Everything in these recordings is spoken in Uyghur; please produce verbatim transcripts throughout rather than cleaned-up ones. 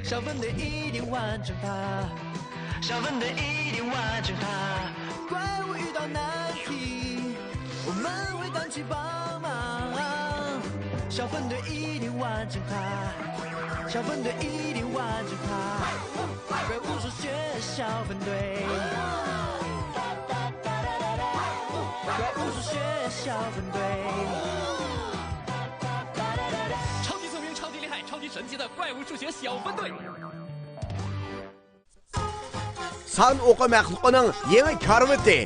小分队一定完成它，小分队一定完成它。怪物遇到难题，我们会担起帮忙。小分队一定完成它，小分队一定完成它。怪物数学小分队，怪物数学小分队。超级聪明，超级厉害，超级神奇的怪物数学小分队。 سان ئوقۇ مەخلۇقىنىڭ يېڭى كارىۋىتى.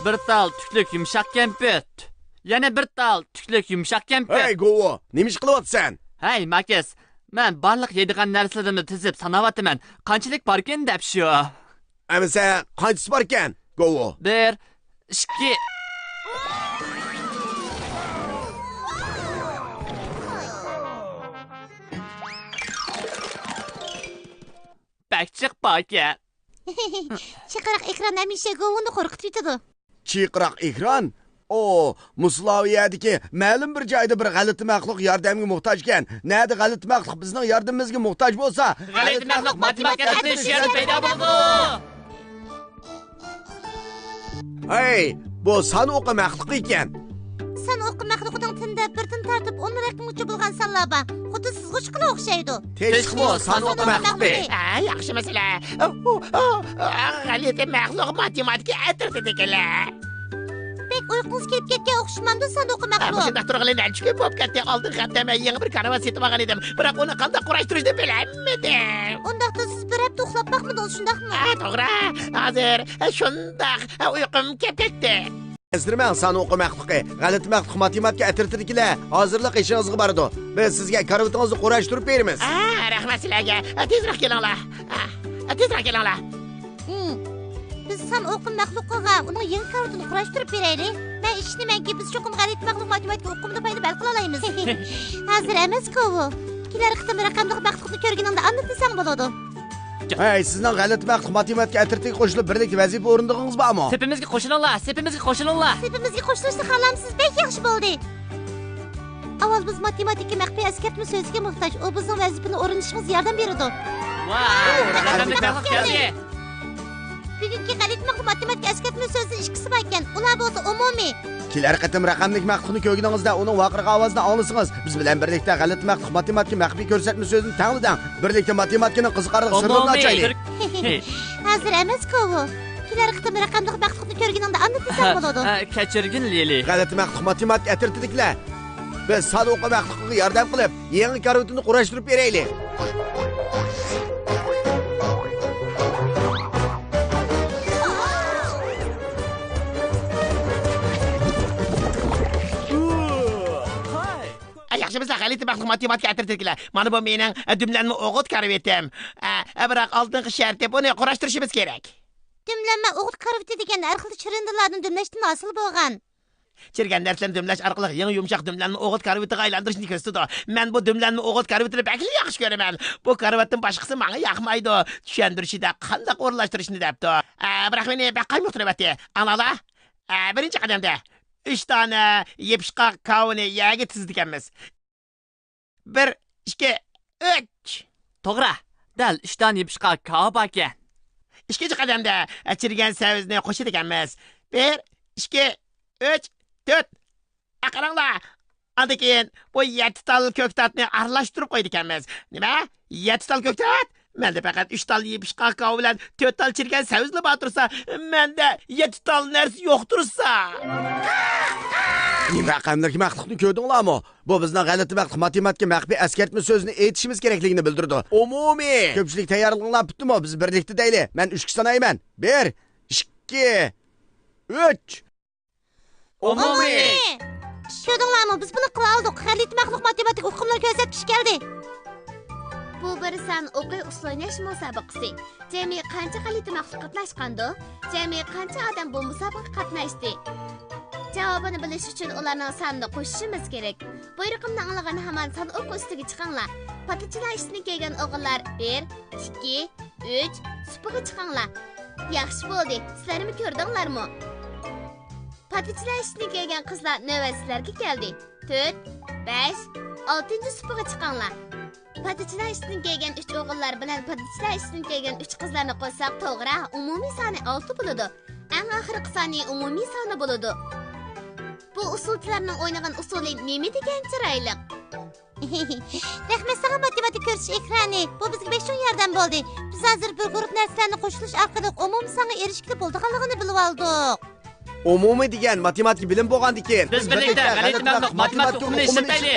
بىر تال تۈكلۈك يۇمشاق كەمپۈت. يەنە بىر تال تۈكلۈك يۇمشاق كەمپۈت. ھەي، گوۋۇ، نېمە ئىش قىلىۋاتىسەن؟ ھەي، ماكىس، مەن بارلىق يەيدىغان نەرسىلىرىمنى تىزىپ ساناۋاتىمەن. قانچىلىك باركىن دەپ شۇ. ئەمىسە، قانچىسى باركەن، گوۋۇ؟ بىر، ئىككى. بەك جىق باركەن. چىقىرىق ئېكران ھەمىشە گوۋۇنى قورقۇتۇۋېتىدۇ. چىقىرىق ئېكران؟ ئو، مۇسۇلاۋىيەدىكى مەلۇم بىر جايدا بىر غەلىتە مەخلۇق ياردەمگە موھتاجكەن. نەدە غەلىتە مەخلۇق بىزنىڭ ياردىمىمىزگە موھتاج بولسا، غەلىتە مەخلۇق ماتېماتىكا ئەترىتى شۇ يەردە پەيدا بولىدۇ. ھەي، بۇ سان ئوقى مەخلۇقى ئىكەن. سان ئوقى مەخلۇقىنىڭ تېنىدە بىردىن تارتىپ ئون رەقەمگىچە بولغان سانلار بار. خۇددى سىزغۇچقىلا ئوخشايدۇ. تىنچلىقمۇ، سان ئوقى مەخلۇقى. ھە، ياخشى مەسىلە. ئۇ، ئۇ، ئۇ، غەلىتە مەخلۇق ماتېماتىكا ئەترىتىدىكىلەر. بەك ئۇيقۇڭىز كېلىپ كەتكەن ئوخشىمامدۇ، سان ئوقى مەخلۇق؟ مۇشۇنداق تۇرغىلى نەچچە كۈن بولۇپ كەتتى. ئالدىنقى ھەپتە مەن يېڭى بىر كارىۋات سېتىۋالغان ئىدىم، بىراق ئۇنى قانداق قۇراشتۇرۇشنى بىلەلمىدىم. ئۇنداقتا سىز بىر ھەپتە ئۇخلاپ باقمىدىڭىز، شۇنداقمۇ؟ ھە، توغرا. ھازىر شۇنداق ئۇيقۇم كېلىپ كەتتى. ئەنسىرىمەڭ، سان ئوقۇ مەخلۇقى، غەلىتە مەخلۇق ماتېماتىكا ئەترىتىدىكىلەر ھازىرلا قېشىڭىزغا بارىدۇ. بىز سىزگە كارىۋىتىڭىزنى قۇراشتۇرۇپ بېرىمىز. ھە، رەھمەت سىلەرگە. تېزرەك كېلىڭلار. ھە، تېزرەك كېلىڭلار. ھىم. بىز سان ئوقۇ مەخلۇقىغا ئۇنىڭ يېڭى كارىۋىتىنى قۇراشتۇرۇپ بېرەيلى. مەن ئىشىنىمەنكى، بىز چوقۇم غەلىتە مەخلۇق ماتېماتىكا ئوقۇمىدا پايدا بەل قىلالايمىز. ھازىر ئەمەس، كوۋۇ. كېلەر قېتىم رەقەملىك مەخلۇقنى كۆرگىنىڭدە ئاندىن دېسەڭ بولىدۇ. ھەي، سىزنىڭ غەلىتە مەخلۇق ماتېماتىكا ئەترىتىگە قوشۇلۇپ بىرلىكتە ۋەزىپە ئورۇندىغىنىڭىز بارمۇ؟ سېپىمىزگە قوشۇلۇڭلار، سېپىمىزگە قوشۇلۇڭلار. سېپىمىزگە قوشۇلۇشنى خالامسىز؟ بەك ياخشى بولدى. ئاۋۋال بىز ماتېماتىكا مەخپىي ئەسكەرتمە سۆزىگە موھتاج. ئۇ بىزنىڭ ۋەزىپىنى ئورۇندىشىمىزغا ياردەم بېرىدۇ. ۋاۋ، رەقەملىك مەخلۇق كەلدى. بۈگۈنكى غەلىتە مەخلۇق ماتېماتىكا ئەسكەرتمە سۆزىدە ئىككىسى باركەن. ئۇلار بولسا ئومۇمىي. كېلەر قېتىم رەقەملىك مەخلۇقنى كۆرگىنىڭىزدە ئۇنىڭ ۋارقىرىغان ئاۋازىنى ئاڭلىسىڭىز، بىز بىلەن بىرلىكتە غەلىتە مەخلۇق ماتېماتىكا مەخپىي كۆرسەتمە سۆزىنى تەڭلىدىڭ. بىرلىكتە ماتېماتىكىنىڭ قىزىقارلىق سىرلىرىنى ئاچايلى. ھازىر ئەمەس، كوۋۇ. كېلەر قېتىم رەقەملىك مەخلۇقنى كۆرگىنىڭدە ئاندىن دېسەڭ بولىدۇ. ھە، كەچۈرگىن، لىلى. غەلىتە مەخلۇق ماتېماتىكا ئەترىتىدىكىلەر. بىز سان ئوقۇ مەخلۇقىغا ياردەم قىلىپ، يېڭى كارىۋىتىنى قۇراشتۇرۇپ بېرەيلى. ياخشىمۇسىلەر، غەلىتە مەخلۇق ماتېماتىكا ئەترىتىدىكىلەر؟ مانا بۇ مېنىڭ دۈملەنمە ئوغۇت كارىۋىتىم. بىراق ئالدىنقى شەرتى بۇنى قۇراشتۇرۇشىمىز كېرەك. دۈملەنمە ئوغۇت كارىۋىتى دېگەن ھەر خىل چىرىندىلاردىن دۈملەشتىن ھاسىل بولغان. چىرىگەن نەرسىلەرنى دۈملەش ئارقىلىق يېڭى يۇمشاق دۈملەنمە ئوغۇت كارىۋىتىغا ئايلاندۇرۇشنى كۆرسىتىدۇ. مەن بۇ دۈملەنمە ئوغۇت كارىۋىتىنى بەكلا ياخشى كۆرىمەن. بۇ كارىۋاتتىن باشقىسى ماڭا ياقمايدۇ. چۈشەندۈرۈشىدە قانداق ئورۇنلاشتۇرۇشنى دەپتۇ. ئە، بىراق مېنى بەك قايمۇقتۇرۇۋەتتى. ئاڭلاڭلار. ئە، بىرىنچى قەدەمدە ئۈچ دانە يېپىشقاق كاۋىنى يەرگە تىزىدىكەنمىز. بىر، ئىككى، ئۈچ. توغرا، دەل ئۈچ دانە يېپىشقاق كاۋا باركەن. ئىككىنچى قەدەمدە چىرىگەن سەۋزىنى قوشىدىكەنمىز. بىر، ئىككى، ئۈچ، تۆت. ئە، قاراڭلار. ئاندىن كېيىن بۇ يەتتە تال كۆكتاتنى ئارىلاشتۇرۇپ قويىدىكەنمىز. نېمە؟ يەتتە تال كۆكتات؟ مەندە پەقەت ئۈچ تال يېپىشقاق كاۋا بىلەن تۆت تال چىرىگەن سەۋزىلا بار تۇرسا، مەندە يەتتە تال نەرسە يوق تۇرسا. رەقەملىك مەخلۇقنى كۆردۈڭلارمۇ؟ بۇ بىزنىڭ غەلىتە مەخلۇق ماتېماتىكا مەخپىي ئەسكەرتمە سۆزىنى ئېيتىشىمىز كېرەكلىكىنى بىلدۈرىدۇ. ئومۇمىي! كۆپچىلىك تەييارلىقىڭلار پۈتتىمۇ؟ بىز بىرلىكتە دەيلى. مەن ئۈچكە سانايمەن. بىر، ئىككى، ئۈچ. ئومۇمىي. كۆردۈڭلارمۇ؟ بىز بۇنى قىلالىدۇق. غەلىتە مەخلۇق ماتېماتىكا ئۇقۇملىرى كۆرسەتكۈچى كەلدى. بۇ بىر سان ئوقى ئۇسسۇل ئويناش مۇسابىقىسى. جەمئىي قانچە غەلىتە مەخلۇق قاتناشقاندۇ؟ جەمئىي قانچە ئادەم بۇ مۇسابىقىگە قاتناشتى؟ جاۋابىنى بىلىش ئۈچۈن ئۇلارنىڭ سانىنى قوشۇشىمىز كېرەك. بۇيرۇقۇمنى ئاڭلىغان ھامان سان ئوقى ئۈستىگە چىقىڭلار. پاتىچىلار ئىشىكتىن كىرگەن ئوغۇللار بىر، ئىككى، ئۈچ، سۇپىغا چىقىڭلار. ياخشى بولدى، سىلەرمۇ كۆردۈڭلارمۇ؟ پاتىچىلار ئىشىكتىن كىرگەن قىزلار، نۆۋەت سىلەرگە كەلدى. تۆت، بەش، ئالتىنچى سۇپىغا چىقىڭلار. پادىچىلار ئىچىدىن كەلگەن ئۈچ ئوغۇللار بىلەن پادىچىلار ئىچىدىن كەلگەن ئۈچ قىزلارنى قوشساق توغرا، ئومۇمىي سانى ئالتە بولىدۇ. ئەڭ ئاخىرقى سانى ئومۇمىي سانى بولىدۇ. بۇ ئۇسسۇلچىلارنىڭ ئوينىغان ئۇسسۇلى نېمە دېگەن چىرايلىق! رەھمەت ساڭا ماتېماتىكا كۆرسىتىش ئېكرانى. بۇ بىزگە بەك چوڭ ياردەم بولدى. بىز ھازىر بىر گۇرۇپ نەرسىلەرنى قوشۇلۇش ئارقىلىق ئومۇمىي سانغا ئېرىشكىلى بولىدىغانلىقىنى بىلىۋالدۇق. ئومۇمىي دېگەن ماتېماتىكا بىلىم بولغاندىكىن، بىز بىرلىكتە غەلىتە مەبلەغ ماتېماتىكا ئۇقۇمىنى ئىشلىتەيلى.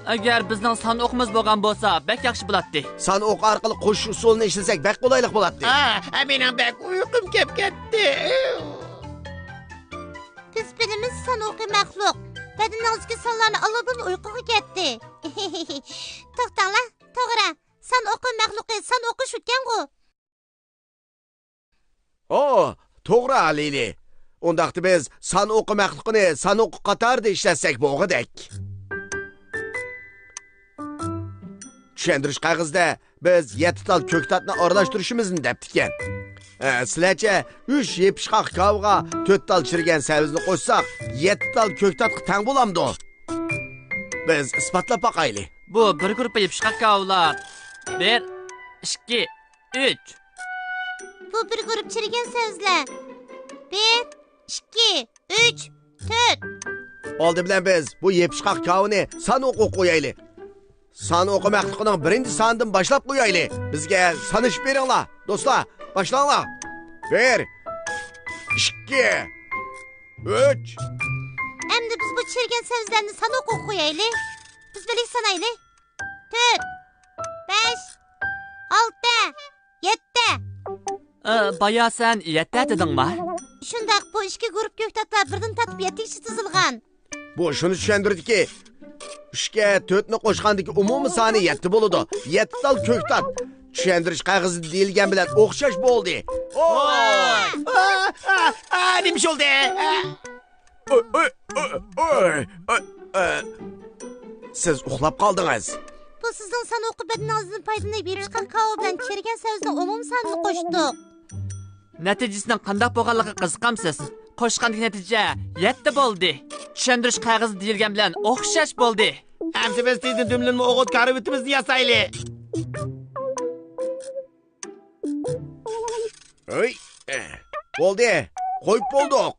ئەگەر بىزنىڭ سان ئوقىمىز بولغان بولسا، بەك ياخشى بولاتتى. سان ئوقى ئارقىلىق قوشۇش ئۇسۇلىنى ئىشلىسەك، بەك قولايلىق بولاتتى. ھە، مېنىڭ بەك ئۇيقۇم كەپ كەتتى. بىز بىلىمىز، سان ئوقى مەخلۇق بەدىنىڭىزدىكى سانلارنى ئالىدىلا ئۇيقۇغا كەتتى. توختاڭلار، توغرا، سان ئوقى مەخلۇقى سان ئوقۇش ئىكەنغۇ. ئو، توغرا، لىلى. ئۇنداقتا بىز سان ئوقى مەخلۇقىنى سان ئوقى قاتارىدا ئىشلەتسەك بولغۇدەك. چۈشەندۈرۈش قەغىزىدە بىز يەتتە تال كۆكتاتنى ئارىلاشتۇرۇشىمىزنى دەپتىكەن. ئە، سىلەرچە، ئۈچ يېپىشقاق كاۋىغا تۆت تال چىرىگەن سەۋزىنى قوشساق، يەتتە تال كۆكتاتقا تەڭ بولامدۇ؟ بىز ئىسپاتلاپ باقايلى. بۇ بىر گۇرۇپپا يېپىشقاق كاۋىلار. بىر، ئىككى، ئۈچ. بۇ بىر گۇرۇپپا چىرىگەن سەۋزىلەر. بىر، ئىككى، ئۈچ، تۆت. ئالدى بىلەن بىز بۇ يېپىشقاق كاۋىنى سان ئوقىغا قويايلى. سان ئوقى مەخلۇقىنىڭ بىرىنچى سانىدىن باشلاپ قويايلى. بىزگە سانىشىپ بېرىڭلار، دوستلار، باشلاڭلار. بىر، ئىككى، ئۈچ. ئەمدى بىز بۇ چىرىگەن سەۋزىلەرنى سان ئوقىغا قويايلى. بىز بىرلىكتە سانايلى. تۆت، بەش، ئالتە، يەتتە. ئە، بايا سەن يەتتە دېدىڭما؟ شۇنداق، بۇ ئىككى گۇرۇپپا كۆكتاتلار بىردىن تارتىپ يەتتىگىچە تىزىلغان. بۇ شۇنى چۈشەندۈرىدۇكى، ئۈچكە تۆتنى قوشقاندىكى ئومۇمىي سانى يەتتە بولىدۇ. يەتتە تال كۆكتات. چۈشەندۈرۈش قەغىزىدە دېيىلگەن بىلەن ئوخشاش بولدى. ئا، ئا، ئا، ئا، نېمە ئىش بولدى؟ ئا. ئوي، ئوي، ئوي، ئوي، ئوي، ئوي. سىز ئۇخلاپ قالدىڭىز. بۇ سىزنىڭ سان ئوقى بەدىنىڭىزدىن پايدىلىنىپ يېپىشقاق كاۋا بىلەن چىرىگەن سەۋزىنىڭ ئومۇمىي سانىنى قوشتۇق. نەتىجىسىنىڭ قانداق بولغانلىقىغا قىزىقامسىز؟ قوشقاندىكى نەتىجە يەتتە بولدى. چۈشەندۈرۈش قەغىزىدە دېيىلگەن بىلەن ئوخشاش بولدى. ئەمدى بىز تېزدىن دۈملىنىمۇ ئوغۇت كارىۋىتىمىزنى ياسايلى. ھەي، بولدى، قويۇپ بولدۇق.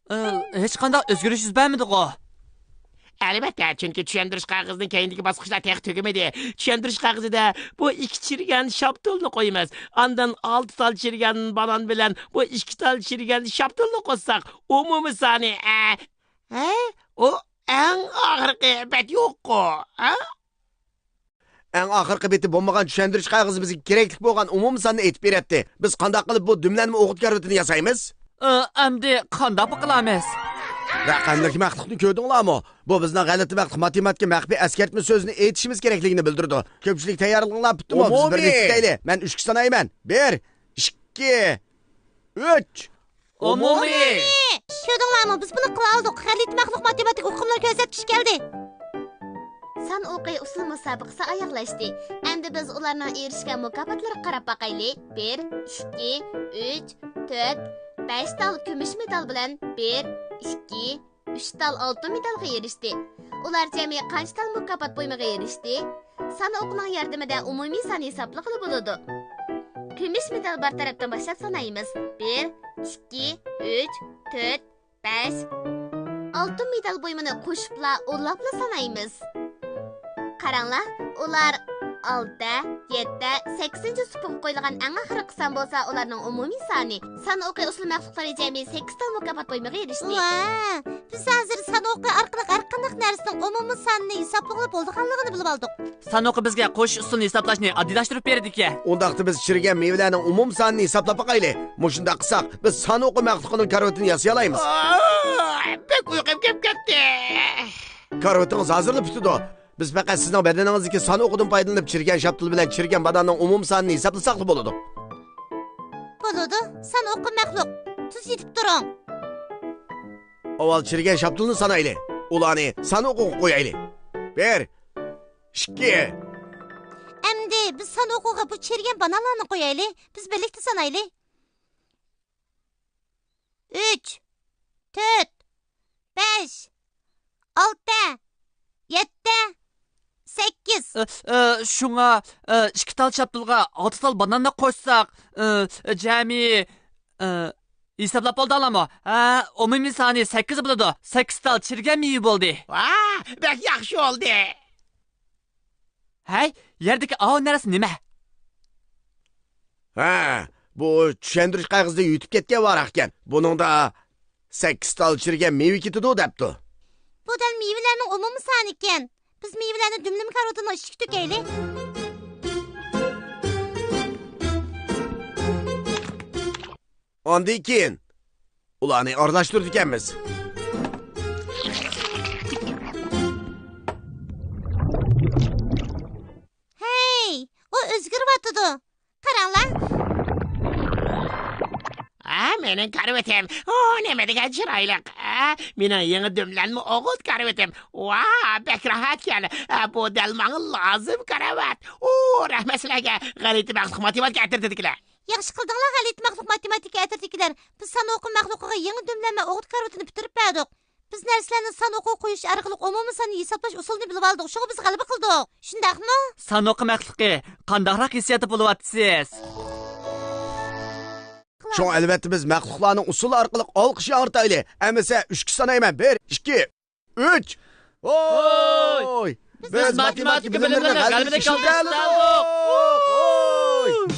ئى، ھېچقانداق ئۆزگىرىش يۈز بەرمىدىغۇ؟ ئەلۋەتتە، چۈنكى چۈشەندۈرۈش قەغىزىنىڭ كەينىدىكى باسقۇچلار تېخى تۈگىمىدى. چۈشەندۈرۈش قەغىزىدە بۇ ئىككى چىرىگەن شاپتۇلنى قويىمىز. ئاندىن ئالتە تال چىرىگەن بانان بىلەن بۇ ئىككى تال چىرىگەن شاپتۇلنى قوشساق، ئومۇمىي سانى، ئە، ھە؟ ئۇ ئەڭ ئاخىرقى بەت يوققۇ، ھە؟ ئەڭ ئاخىرقى بېتى بولمىغان چۈشەندۈرۈش قەغىزى بىزگە كېرەكلىك بولغان ئومۇمىي ساننى ئېيتىپ بېرەتتى. بىز قانداق قىلىپ بۇ دۈملەنمە ئوغۇت كارىۋىتىنى ياسايمىز؟ ئە، ئەمدى قانداقمۇ قىلىمىز؟ رەقەملىك مەخلۇقنى كۆردۈڭلارمۇ؟ بۇ بىزنىڭ غەلىتە مەخلۇق ماتېماتىكا مەخپىي ئەسكەرتمە سۆزىنى ئېيتىشىمىز كېرەكلىكىنى بىلدۈرىدۇ. كۆپچىلىك تەييارلىقىڭلار پۈتتىمۇ؟ بىز بىرلىكتە ئومۇمىي. دەيلى. مەن ئۈچكە سانايمەن. بىر، ئىككى، ئۈچ. ئومۇمىي. كۆردۈڭلارمۇ؟ بىز بۇنى قىلالىدۇق. غەلىتە مەخلۇق ماتېماتىكا ئۇقۇملىرى كۆرسەتكۈچى كەلدى. سان ئوقى ئۇسسۇل مۇسابىقىسى ئاياغلاشتى. ئەمدى بىز ئۇلارنىڭ ئېرىشكەن مۇكاپاتلىرىغا قاراپ باقايلى. بىر، ئىككى، ئۈچ، تۆت، بەش تال كۈمۈش مېدال بىلەن بىر، ئىككى، ئۈچ تال ئالتۇن مېدالغا ئېرىشتى. ئۇلار جەمئىي قانچە تال مۇكاپات بۇيۇمىغا ئېرىشتى؟ سان ئوقىنىڭ ياردىمىدە ئومۇمىي سان ھېسابلىغىلى بولىدۇ. كۈمۈش مېدال بار تەرەپتىن باشلاپ سانايمىز. بىر، ئىككى، ئۈچ، تۆت، بەش. ئالتۇن مېدال بۇيۇمىنى قوشۇپلا، ئۇلاپلا سانايمىز. قاراڭلار، ئۇلار ئالتە، يەتتە، سەككىزىنچى سۇپىغا قويۇلغان ئەڭ ئاخىرقى سان بولسا ئۇلارنىڭ ئومۇمىي سانى. سان ئوقى ئۇسسۇل مەخلۇقلىرى جەمئىي سەككىز تال مۇكاپات بۇيۇمىغا ئېرىشتى. ۋە، بىز ھازىر سان ئوقى ئارقىلىق ھەر قانداق نەرسىنىڭ ئومۇمىي سانىنى ھېسابلىغىلى بولىدىغانلىقىنى بىلىۋالدۇق. سان ئوقى بىزگە قوشۇش ئۇسۇلىنى ھېسابلاشنى ئاددىيلاشتۇرۇپ بېرىدىكەن. ئۇنداقتا بىز چىرىگەن مېۋىلەرنىڭ ئومۇمىي سانىنى ھېسابلاپ باقايلى. مۇشۇنداق قىلساق، بىز سان ئوقى مەخلۇقىنىڭ كارىۋىتىنى ياسىيالايمىز. ئاھ، بەك ئۇيقۇم كەپ كەتتى. كارىۋىتىڭىز ھازىرلا پۈتىدۇ. بىز پەقەت سىزنىڭ بەدىنىڭىزدىكى سان ئوقىدىن پايدىلىنىپ، چىرىگەن شاپتۇل بىلەن چىرىگەن باناننىڭ ئومۇمىي سانىنى ھېسابلىساقلا بولىدۇ. بولىدۇ. سان ئوقى مەخلۇق، تۈز يېتىپ تۇرۇڭ. ئاۋۋال چىرىگەن شاپتۇلنى سانايلى. ئۇلارنى سان ئوقىغا قويايلى. بىر، ئىككى. ئەمدى بىز سان ئوقىغا بۇ چىرىگەن بانانلارنى قويايلى. بىز بىرلىكتە سانايلى. ئۈچ، تۆت، بەش، ئالتە، يەتتە، سەككىز. ئە، ئە، شۇڭا، ئە، ئىككى تال شاپتۇلغا ئالتە تال باناننى قوشساق، ئە، جەمئىي، ئە، ھېسابلاپ بولدۇڭلارمۇ؟ ھە، ئومۇمىي سانى سەككىز بولىدۇ. سەككىز تال چىرىگەن مېۋە بولدى. ۋا، بەك ياخشى بولدى. ھەي، يەردىكى ئاۋۇ نەرسە نېمە؟ ھە، بۇ چۈشەندۈرۈش قەغىزىدە يۈتۈپ كەتكەن ۋاراقكەن. بۇنىڭدا سەككىز تال چىرىگەن مېۋە كېتىدۇ دەپتۇ. بۇ دەل مېۋىلەرنىڭ ئومۇمىي سانىكەن. بىز مېۋىلەرنى دۈملىمە كارىۋىتىنىڭ ئىچىگە تۆكەيلى. ئاندىن كېيىن ئۇلارنى ئارىلاشتۇرىدىكەنمىز. ھەي، ئۇ ئۆزگىرىۋاتىدۇ. قاراڭلار. ھە، مېنىڭ كارىۋىتىم. ئۇ نېمە دېگەن چىرايلىق. ھە، مېنىڭ يېڭى دۈملەنمە ئوغۇت كارىۋىتىم. ۋا، بەك راھەتكەن. ھە، بۇ دەل ماڭا لازىم كارىۋات. ئۇ، رەھمەت سىلەرگە، غەلىتە مەخلۇق ماتېماتىكا ئەترىتىدىكىلەر. ياخشى قىلدىڭلار، غەلىتە مەخلۇق ماتېماتىكا ئەترىتىدىكىلەر. بىز سان ئوقۇم مەخلۇقىغا يېڭى دۈملەنمە ئوغۇت كارىۋىتىنى پۈتتۈرۈپ بەردۇق. بىز نەرسىلەرنى سان ئوقىغا قويۇش ئارقىلىق ئومۇمىي ساننى ھېسابلاش ئۇسۇلىنى بىلىۋالدۇق. شۇڭا بىز غەلىبە قىلدۇق. شۇنداقمۇ؟ سان ئوقۇم مەخلۇقى، قانداقراق ھېسسىياتتا بولۇۋاتىسىز؟ شۇڭا ئەلۋەتتە بىز مەخلۇقلارنىڭ ئۇسۇلى ئارقىلىق ئالقىش ياڭرىتايلى. ئەمىسە ئۈچكە سانايمەن. بىر، ئىككى، ئۈچ. ھوي! بىز ماتېماتىكا بىلىملىرىنى غەلىبىلىك كالتىشتۇردۇق. ھوي!